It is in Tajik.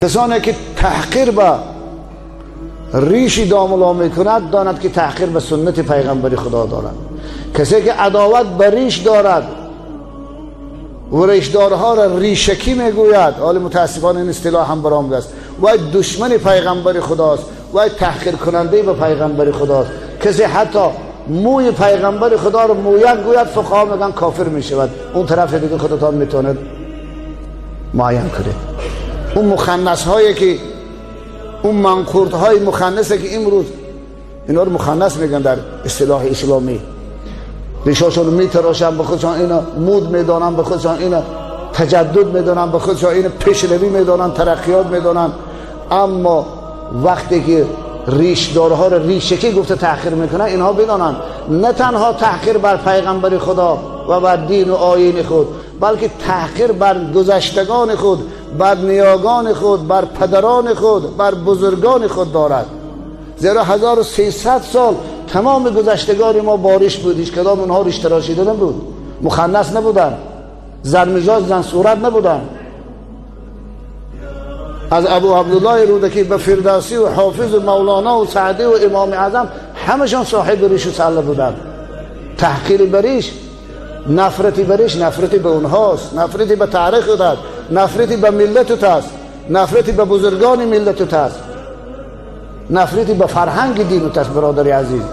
Касоне ки таҳқир ба риши домулло мекунад, донад ки таҳқир ба суннати пайғамбари Худо дорад. Касе ки адоват ба риш дорад ва ришдорҳоро ришакӣ мегӯяд, ҳоло мутаассифона ин истилоҳ ҳам баромадааст, вай душмани пайғамбари Худост, вай таҳқиркунандаи ба пайғамбари Худост. Касе ҳатто мӯи пайғамбари Худоро мӯяк гӯяд, фуқаҳо мегӯянд, кофир мешавад. Он тарафи дига худатон метавонед муайян кунед. Он муханнасҳое ки, он манқуртҳои муханнасе ки имрӯз инҳоро муханнас мегӯянд дар истилоҳи исломӣ, ришошонро метарошанд, ба худшон ина муд медонанд, ба худшон ина таҷаддуд медонанд, ба худшон ина пешравӣ медонанд, тараққиёт медонанд, аммо вақте ки ришдорҳоро ришакӣ гуфта таҳқир мекунанд, инҳо бидонанд, на танҳо таҳқир бар пайғамбари Худо ва бар дину оини худ, балки таҳқир бар гузаштагони худ, бар ниёгони худ, бар падарони худ, бар бузургони худ дорад. Зеро 1300 сол тамоми гузаштагони мо бо риш буд, ҳеҷ кадом онҳо риш тарошида набуд, муханнас набуданд, занмижоз, зансурат набуданд. Аз Абу Абдуллоҳи Рӯдакӣ ба Фирдавсӣ ва Ҳофизу Мавлоно ва Саъдӣ ва Имоми Аъзам, ҳамашон соҳиби ришу салла буданд. Таҳқири ба риш, нафрати ба риш, нафрати ба онҳост, нафрати ба таърихат аст, нафрати ба миллатут аст, нафрати ба бузургони миллатут аст, нафрати ба фарҳанги динут аст, бародари азиз.